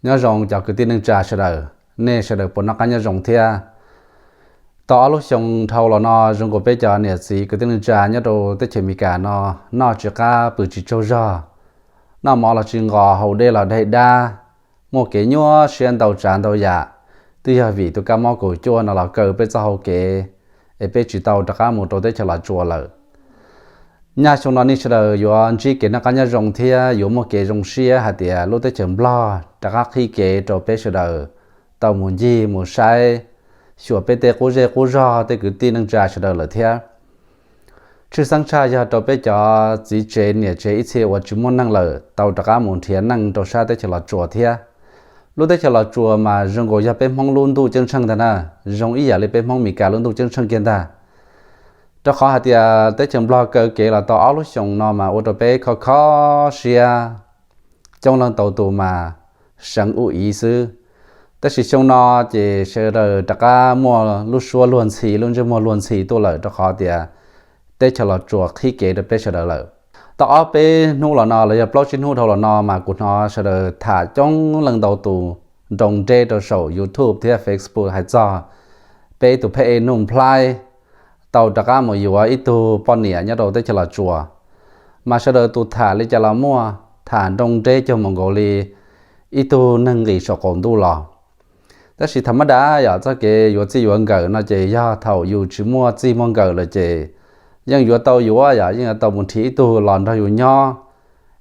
Nyob zoo cov kwv tij neej tsa sawv daws, nej sawv daws puas noj qab nyob zoo thiab? Tau ob lub xyoo dhau los no zoo nkaus peb cov niam txiv kwv tij neej tsa nyob rau teb chaws Amelikas no noj tsis qab pw tsis tsaug zog, noj mov los tsis nqos, haus dej los daig dab, muaj kev nyuaj siab ntau tsav ntau yam, twb yog vim tus kab mob kaum cuaj no los kaw peb txoj hau kev, es peb tsis tau rov qab mus rau teb chaws Los Tsuas lawm. Nyaj xyoo no nej sawv daws yuav ntsib kev noj qab nyob zoo thiab yuav muaj kev zoo siab hais tias lub teb chaws Nplog rov qab qhib kev rau peb sawv daws tau mus ncig mus saib, xyuas peb tej qub zej qub zog tej kwv tij neej tsa sawv daws lawm thiab. Tshwj xeeb tshaj yog rau peb cov txiv tsev niam tsev ib txhia uas tsis muaj neej lawm tau rov qab mus nrhiav neej rau sab teb chaws Los Tsuas thiab. Lub teb chaws Los Tsuas mas zoo nkaus yog peb Hmoob lub ntuj ceeb tsheej ntag na, zoo ib yam li peb Hmoob Amelikas lub ntuj ceeb tsheej kiag ntag. Rau qhov hais tias teb chaws Nplog kaw kev los tau ob lub xyoos no mas ua rau peb kho kho siab, coob leej ntau tus mas seev ub ib xwb. Tab sis xyoo no ces sawv daws rov qab muaj lub suab luag ntxhi, lub ntsej muag luag ntxhi tuaj lawm rau qhov tias teb chaws Los Tsuas qhib kev rau peb sawv daws lawm. Tau ob peb hnub los no los yog plaub tsib hnub dhau los no mas kuv hnov sawv daws tham coob leej ntau tus nroo nreb rau saum YouTube thiab Facebook hais txog peb tus phab ej Nuj Nplhaib tau rov qab mus yuav ib tug poj niam nyob rau teb chaws Los Tsuas. Mas sawv daws tus tham li cas los muaj, tham nroo nreb cuag mus nkaus li ib tug neeg nqis saum qaum ntuj los. Tab sis tha mab dab yom, txoj kev yuav txij yuav nkawm no ces yog thaum yus tsis muaj txij muaj nkawm lawm ces yeej yuav tau yuav yom, yeej yuav tau mus nrhiav ib tug los nrog yus nyob.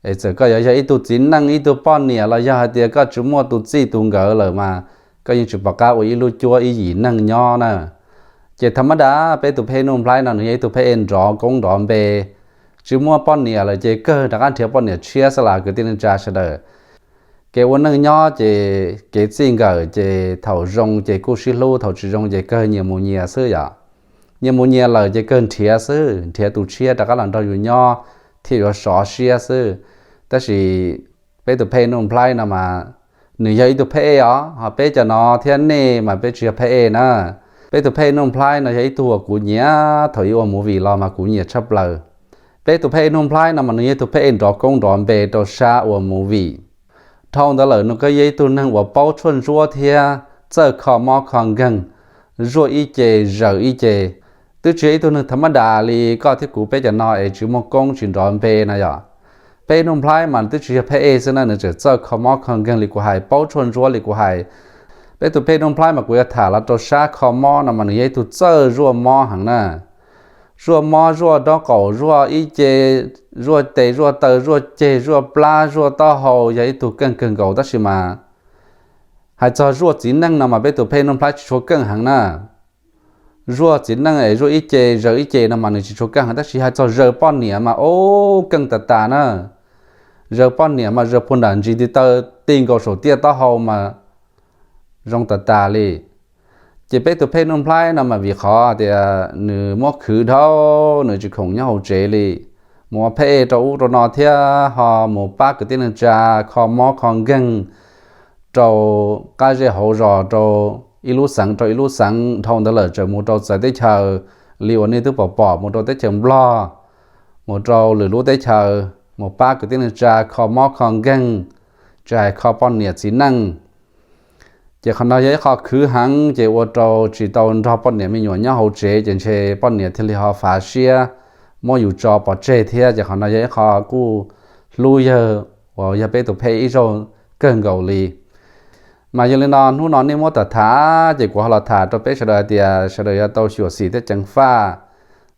Es txawm koj yuav yog ib tug txiv neej ib tug poj niam los yog hais tias koj tsis muaj tus txij tus nkawm lawm mas koj yeej tsis pom qab ua ib lub cuab ib yim neej nyob na. Ces tha mab dab peb tus phab ej Nuj Nplhaib no nws yog ib tug phab ej nrov koob nrov npe, tsis muaj poj niam lawm ces kawg rov qab nrhiav poj niam tshiab xwb las kwv tij neej tsa sawv daws. Kev ua neej nyob ces kev txij nkawm ces thaum zoo ces kuj sib hlub, thaum tsis zoo ces kawg nyias mus nyias xwb yom. Nyias mus nyias lawm ces kawg nrhiav xwb, nrhiav tus tshiab rov qab los nrog yus nyob thiaj yuav sov siab xwb. Tab sis peb tus phab ej Nuj Nplhaib no mas nws yog ib tug phab ej os, ho peb cov no thiab nej mas peb tsis yog phab ej na. Peb tus phab ej Nuj Nplhaib no yog ib tug uas kuv nyiam, thaum ub ua movie los mas kuv nyiam tshaj plaws. Peb tus phab ej Nuj Nplhaib no mas nws yog ib tug phab ej nrov koob nrov npe rau sab ua movie. Dhau ntawd lawm nws kuj yog ib tug neeg uas paub tshuaj ntsuab thiab txawj kho mob kho nkeeg, zuaj ib ce zaws ib ce. Twb tsis yog ib tug neeg tha mab dab li koj thiab kuv peb cov no es tsis muaj koob tsis nrov npe na yom. Peb Nuj Nplhaib mas twb tsis yog phab ej xwb na, nws tseem txawj kho mob kho nkeeg li kuv hais, paub tshuaj ntsuab li kuv hais. Peb tus phab ej Nuj Nplhaib mas kuv yuav tham los rau sab kho mob no mas nws yog ib tug txawj zuaj mob heev na. Zuaj mob, zuaj nraub qaum, zuaj ib ce, zuaj tes zuaj taw, zuaj ceg zuaj plab zuaj taub hau, yog ib tug keej kawg nkaus tab sis mas hais txog zuaj txiv neej no mas peb tus phab ej Nuj Nplhaib tsis tshua keej heev na. Zuaj txiv neej es zuaj ib ce zaws ib ce no mas nws tsis tshua keej heev tab sis hais txog zaws poj niam mas ub keej tas tas na. Zaws poj niam mas zaws puag nram ntsis ntiv taw ti nkaus saum tiaj taub hau mas zoo tas tas li. Ces peb tus phab ej Nuj Nplhaib no mas vim qhov tias nws muab khwv dhau, nws tsis khoom nyob hauv tsev li, mus ua phab ej rau ub rau no thiab ho mus pab kwv tij neej tsa kho mob kho nkeeg rau qab zej hauv zos, rau ib lub xeev rau ib lub xeev, dhau ntawd lawm tseem mus rau txawv teb chaws li uas nej twb pom pom, mus rau teb chaws Nplog, mus rau lwm lub teb chaws mus pab kwv tij neej tsa kho mob kho nkeeg, tsis hais kho poj niam txiv neej. Ces qhov no yog ib qho khwv heev ces ua rau tsis tau nrog poj niam me nyuam nyob hauv tsev ces ntshe poj niam thiaj li ho fav siab muab yus tso pov tseg thiab. Ces qhov no yog ib qho kuj hlub yawg uas yog peb tus phab ej ib zaug kawg nkaus li. Mas yog li no hnub no nej muab tham tham ces kuv ho los tham rau peb sawv daws hais tias sawv daws yuav tau xyuam xim thiab ceev faj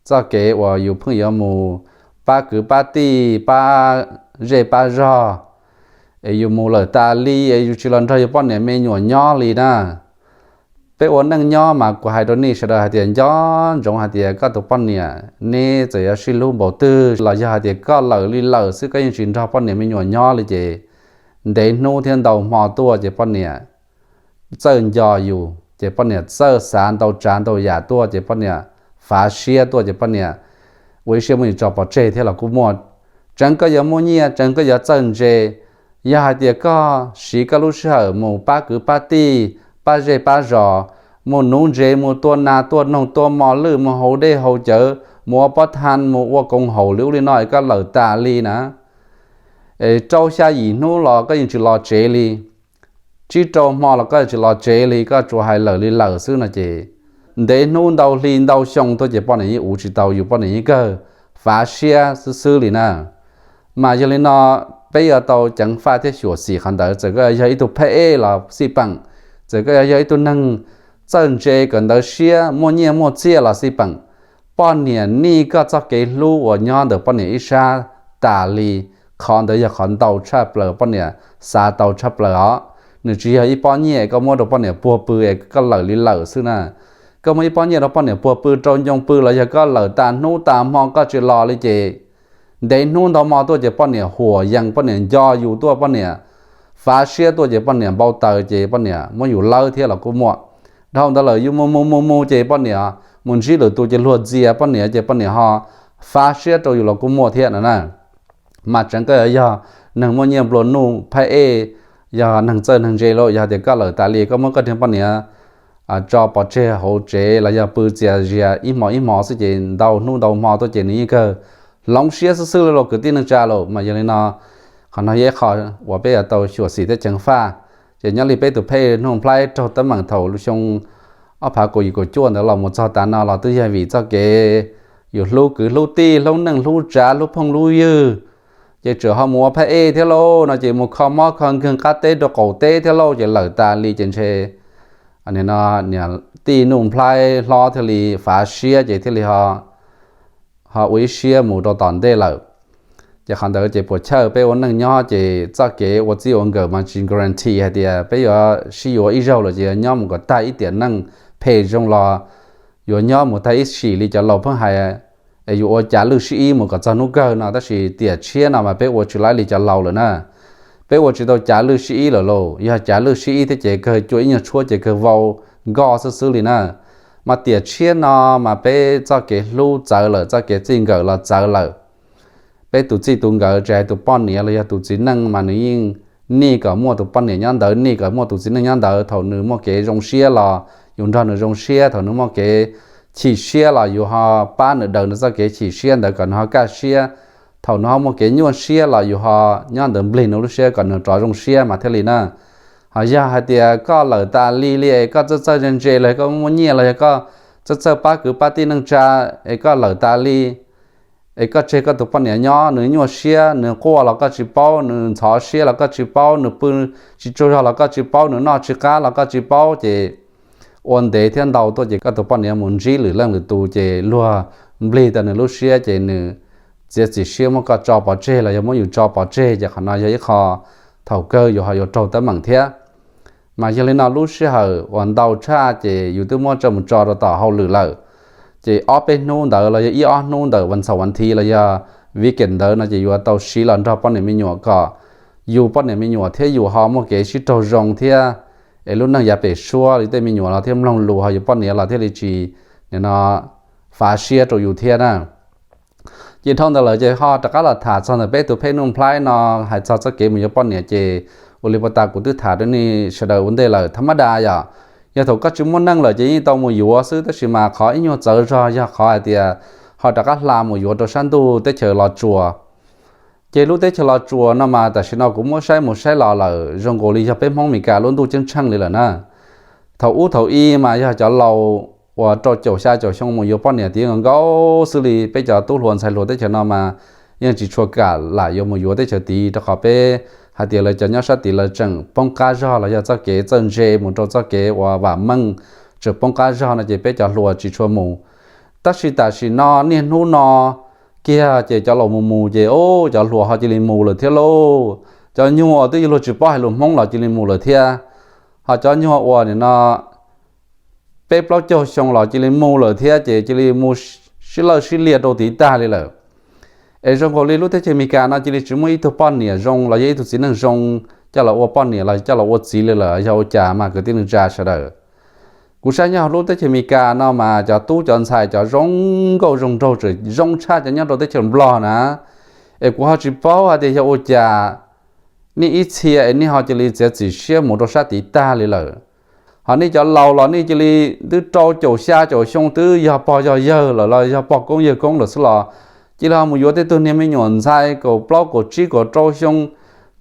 txoj kev uas yus pheej yuav mus pab kwv pab tij, pab zej pab zog, es yus mus lawm tas li es yus tsis los nrog yus poj niam me nyuam nyob li na. Peb ua neej nyob mas kuv hais rau nej sawv daws hais tias nco ntsoov hais tias koj tus poj niam neb txawm yuav sib hlub npaum twg los yog hais tias koj lawm li lawm xwb koj yeej tsis nrog poj niam me nyuam nyob li ces ntev hnub thiab ntau hmo tuaj ces poj niam txawj nco yus ces poj niam txawj xav ntau tsav ntau yam tuaj ces poj niam fav siab tuaj ces poj niam ua ib siab muab yus tso pov tseg thiab los kuj muaj. Tseev koj yuav muaj nyiaj, tseev koj yuav txawj ntse, yog hais tias koj siv koj lub sij hawm mus pab kwv pab tij, pab zej pab zos, mus nuv ntses, mus tua nas tua noog, tua mos lwj, mus haus dej haus cawv, mus ua pob tha, mus ua koom haum li ub li no es koj lawm tas li na, es rau xya yim hnub los koj yeej tsis los tsev li. tsib rau hmo los koj tsis los tsev li, koj tsuas hais lawm li lawm xwb no ces ntev hnub ntau hli ntau xyoo tuaj ces poj niam yeej uv tsis tau, yus poj niam yeej kawg fav siab xwb xwb li na. Mas yog li no peb yuav tau ceev faj thiab xyuam xim qhov ntawd, txawm koj yog ib tug phab ej los xij peem, txawm koj yog ib tug neeg txawj ntse kawm ntawv siab muaj nyiaj muaj txiaj los xij peem, poj niam nij koj txoj kev hlub uas nyob ntawm poj niam ib sab tas li. Qhov ntawd yog qhov ntau tshaj plaws, poj niam xav tau tshaj plaws os. Nws tsis yog ib pob nyiaj koj muab rau poj niam puag pw es koj lawm li lawm xwb na. Koj muab ib pob nyiaj rau poj niam puag pw rau ncoo pw los yog koj lawm tas hnub tas hmo koj tsis los li ces ntev hnub ntau hmo tuaj ces poj niam huam yees, poj niam nco yus tuaj, poj niam fav siab tuaj ces poj niam npau taws ces poj niam muab yus lawb thiab los kuj muaj. Dhau ntawd lawm yus mus mus mus mus ces poj niam mus ntsib lwm tus ces luag ntxias poj niam ces poj niam ho fav siab rau yus los kuj muaj thiab no na. Mas tseev koj yog neeg muaj nyiaj nplua nuj phab ej, yog neeg txawj neeg ntse los yog tias koj lawm tas li koj muab koj niag poj niam tso pov tseg hauv tsev los yog pw txias zias ib hmos ib hmos xwb ces ntau hnub ntau hmo tuaj ces nws yeej kawg hloov siab xwb xwb li los kwv tij neej tsa los. Mas yog li no qhov no yog ib qho uas peb yuav tau xyuam xim thiab ceev faj. Ces nyob li peb tus phej Nuj Nplhaib raug teeb meem thaum lub xyoo ob phav kaum yim kaum cuaj ntawd los mus txog tav no los twb yog vim txoj kev yus hlub kwv hlub tij, hlub neej hlub tsav, hlub phooj hlub ywg, ces tseem ho mus ua phab ej thiab lauj no ces mus kho mob kho nkeeg qab teb rau qaum teb thiab lauj, ces lawm tas li ces ntshe niam tij Nuj Nplhaib hlob thiaj li fav siab ces thiaj li ho ua ib siab mus rau tom ntej lawm. Ces qhov ntawd ces puas chawj peb ua neej nyob ces txoj kev ua txij ua nkawm mas tsis guarantee hais tias peb yuav sib yuav ib zaug lawm ces yuav nyob mus kom tag ib tiam neej, phem zoo los yuav nyob mus tag ib sim li cov laus pheej hais, es yuav ua cav lwj sib ib mus kom txog hnub kawg no, tab sis tiam tshiab no mas peb ua tsis laib li cov laus lawm na. Peb ua tsis tau cav lwj sib ib lawm lauj, yog cav lwj sib ib thiab ces kawg cua ib nyuag tshuab ces kawg vau nkoj xwb xwb li na. Mas tiam tshiab no mas peb txoj kev hlub txawv lawm, txoj kev txij nkawm los txawv lawm. Peb tus txij tus nkawm tsis hais tus poj niam los yog tus txiv neej mas nws yeej nij kom muaj tus poj niam nyob ntawd, nij kom muaj tus txiv neej nyob ntawd. Thaum nws muaj kev zoo siab los yus nrog nws zoo siab, thaum nws muaj kev chim siab los yus ho pab nws daws nws txoj kev chim siab ntawd kom nws ho kaj siab. Thaum nws ho muaj kev nyuaj siab los yus ho nyob ntawd nplig nws lub siab kom nws rov zoo siab mas thiaj li na. Ho yog hais tias koj lawm tas li li es koj txawj txawj ntse ntse los koj muaj nyiaj los yog koj txawj txawj pab kwv pab tij neej tsa es koj lawm tas li, es koj tseg koj tus poj niam nyob, nws nyuaj siab, nws quaj los koj tsis paub, nws ntxhov siab los koj tsis paub, nws pw tsis tsaug zog los koj tsis paub, nws noj tsis qab los koj tsis paub, ces ua ntev thiab ntau tuaj ces koj tus poj niam mus ntsib lwm leej lwm tus ces luag nplig tau nws lub siab ces nws txiav txim siab muab koj tso pov tseg los yog muab yus tso pov tseg, ces qhov no yog ib qho thaum kawg yus ho yuav raug teeb meem thiab. Mas yog li no lub sij hawm uas ntau tshaj ces yus twb muab tso mus tso rau tom hauj lwm lawm, ces ob peb hnub ntawd los yog ib ob hnub ntawm vas txhaum vas thiv los yog weekend ntawd no ces yuav tau siv los nrog poj niam me nyuam kom yus poj niam me nyuam thiab yus ho muaj kev sib raug zoo thiab, es lub neej yav pem suab li tej me nyuam los thiaj mloog lus, ho yus poj niam los thiaj li tsis nim no fav siab rau yus thiab na. Ces dhau ntawd lawm ces ho rov qab los tham txog ntawm peb tus phej Nuj Nplhaib no, hais txog txoj kev mus yuav poj niam ces ua li puag ta kuv twb tham rau nej sawv daws ua ntej lawm, thab mab da yom. Yog thaum koj tsis muaj neej lawm ces yeej tau mus yuav xwb, tab sis mas qhov ib nyuag txawv zog yog qhov hais tias ho rov qab hla mus yuav rau sab ntuj teb chaws Los Tsuas. Ces lub teb chaws Los Tsuas no mas tam sim no kuv muab saib mus saib los lawm zoo nkaus li yog peb Hmoob Mes Kas lub ntuj ceeb tsheej li lawm na. Thaum ub thaum i mas yog cov laus uas rau caum xya caum xyoo mus yuav poj niam tid nkaus xwb li. Peb cov tub hluas ntxhais hluas teb chaws no mas yeej tsis tshua kam lam yuav mus yuav teb chaws tid, rau qhov peb hais tias lawv cov nyob sab tid lawv tseem poob qab zog los yog txoj kev txawj ntse mus rau txoj kev uas vam meej tseem poob qab zog no ces peb cov hluas tsis tshua mus. Tab sis tam sim no niaj hnub no kiag ces cov laus mus mus ces cov hluas ho cia li mus lawm thiab lauj. Cov nyuag uas twb yuav luag tsis paub hais lus Hmoob los cia li mus lawm thiab. Ho cov nyuag uas nim no peb plaub caug xyoo los cia li mus lawm thiab, ces cia li mus sib lawj sib liag rau tid tag li lawm. Es zoo nkaus li lub teb chaws Amelikas no cia li tsis muaj ib tug poj niam zoo los yog ib tug txiv neej zoo coj los ua poj niam los coj los ua txiv li lawm, yog ua cas mas kwv tij neej tsa sawv daws? Kuv saib nyob hauv lub teb chaws Amelikas no mas cov tub cov ntxhais cov zoo nkauj zoo nraug tseem zoo tshaj cov nyob rau teb chaws Nplog na. Es kuv ho tsis paub hais tias yog ua cas nej ib txhia es nej ho cia li txiav txim siab mus rau sab tid tag li lawm. Ho nej cov laus los nej cia li twb rau caum xya caum xyoo twb yog pog yog yawg lawm los yog pog koob yawg koob lawm xwb los cia li ho mus yuav tej tug niag me nyuam ntxhais kaum plaub kaum tsib kaum rau xyoo,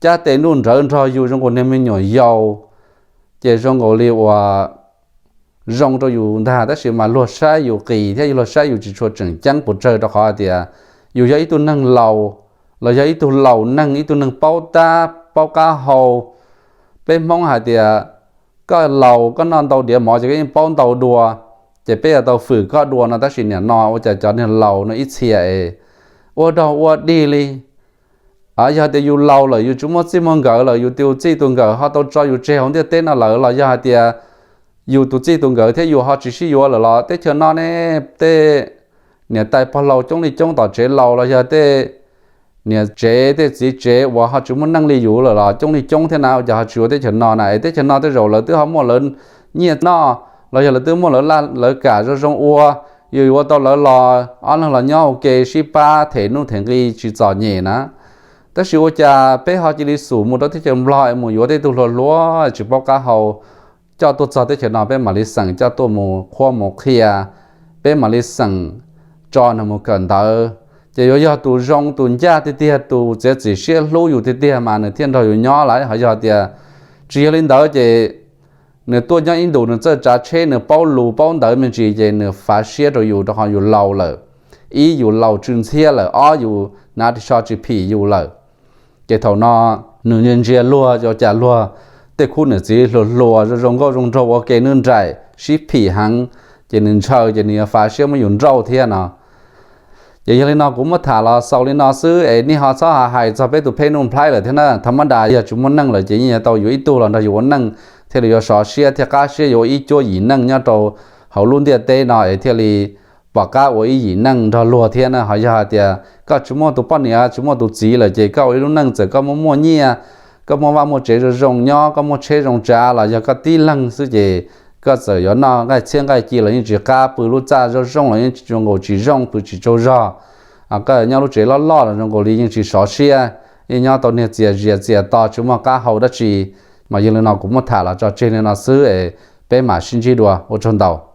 cab tes nruj nrawv nrog yus zoo nkaus niag me nyuam yaus. ces zoo nkaus li uas zoo rau yus ntag, tab sis mas luag saib yus qis thiab luag saib yus tsis tshua tseem ceeb pes tsawg, rau qhov hais tias yus yog ib tug neeg laus los yog ib tug laus neeg, ib tug neeg paub tab paub qab hau. Peb Hmoob hais tias koj laus koj noj ntau diav mov ces koj yeej paub ntau dua, ces peb yuav tau fwm koj dua no, tab sis nim no ua cas cov niag laus no ib txhia es ua dog ua dig li. Yog tias yus laus lawm, yus tsis muaj txij muaj nkawm lawm, yus tus txij tus nkawm ho tau tso yus tseg hauv ntiaj teb no lawm, los yog hais tias yus tus txij tus nkawm thiab yus ho tsis sib yuav lawm los teb chaws no ne, tej niam tais pog laus coob li coob tom tsev laus los yog tej niam tsev tej txiv tsev uas ho tsis muaj neej li yus lawm los coob li coob thiab na, ua cas ho tsis ua teb chaws no na? Es teb chaws no tej zaum lawv twb ho muaj lawv nyiaj noj los yog lawv twb muaj lawv laj lawv kam zoo zoo ua, yus yuav tau lawv los ob leeg los nyob ua ke sib pab them nuj them nqi tsis txom nyem na. Tab sis ua cas peb ho cia li xum mus rau teb chaws Nplog es mus yuav tej tug hluas hluas tsis paub qab hau coj tuaj txog teb chaws no, peb mam li xeem coj tuaj mus qhuab mus qhia, peb mam li xeem tso nws mus kawm ntawv, ces yuav yog tus zoo tus ncaj tiag tiag, tus txiav txim siab hlub yus tiag tiag mas nws thiaj nrog yus nyob lawm. Ho yog tias tsis yog li ntawd ces nws tuaj nyob ib ntus nws txawj tsav tsheb, nws paub lus paub ntawv me ntsis ces nws fav siab rau yus rau qhov yus laus lawm. Ib, yus laus tsw ntxhiab lawm, ob, yus hnav ris tsho tsis phim yus lawm. Ces thaum no nws ntsia ntsia luag, ua cas luag tej khub niam txiv hluas hluas zoo zoo nkauj zoo nraug ua ke nws nraim sib phim heev, ces nws ntshaw ces nws yuav fav siab muab yus nrauj thiab no. Ces yog li no kuv muab tham los xaus li no xwb es nej ho txhob hais txog peb tus phej Nuj Nplhaib lawm thiab na. Tha mab das yog tsis muaj neej lawm ces yeej yuav tau yuav ib tug los nrog yus ua neej thiaj li yuav sov siab thiaj qab siab yuav ua ib cuab yim neej nyob rau hauv lub ntiaj teb no es thiaj li pom qab ua ib yim neej nrog luag thiab na. Ho yog hais tias koj tsis muaj tus poj niam tsis muaj tus txiv lawm ces koj ua ib lub neej txawm koj muaj muaj nyiaj, koj muaj vaj muaj tsev zoo zoo nyob, koj muaj tsheb zoo tsav los yog koj tib leeg xwb ces koj txawm yuav noj nqaij txhiab nqaij ci los yeej tsis qab, pw lub txaj zoo zoo los yeej zoo nkaus tsis zoo, pw tsis tsaug zog. Koj nyob lub tsev loj loj los zoo nkaus li yeej tsis sov siab, yeej nyob tau niag txias zias txias to tsis muaj qab hau dab tsi. Mas yog li no kuv muab tham los tso tseg li no xwb es peb mam sib ntsib dua, ua tsaug ntau.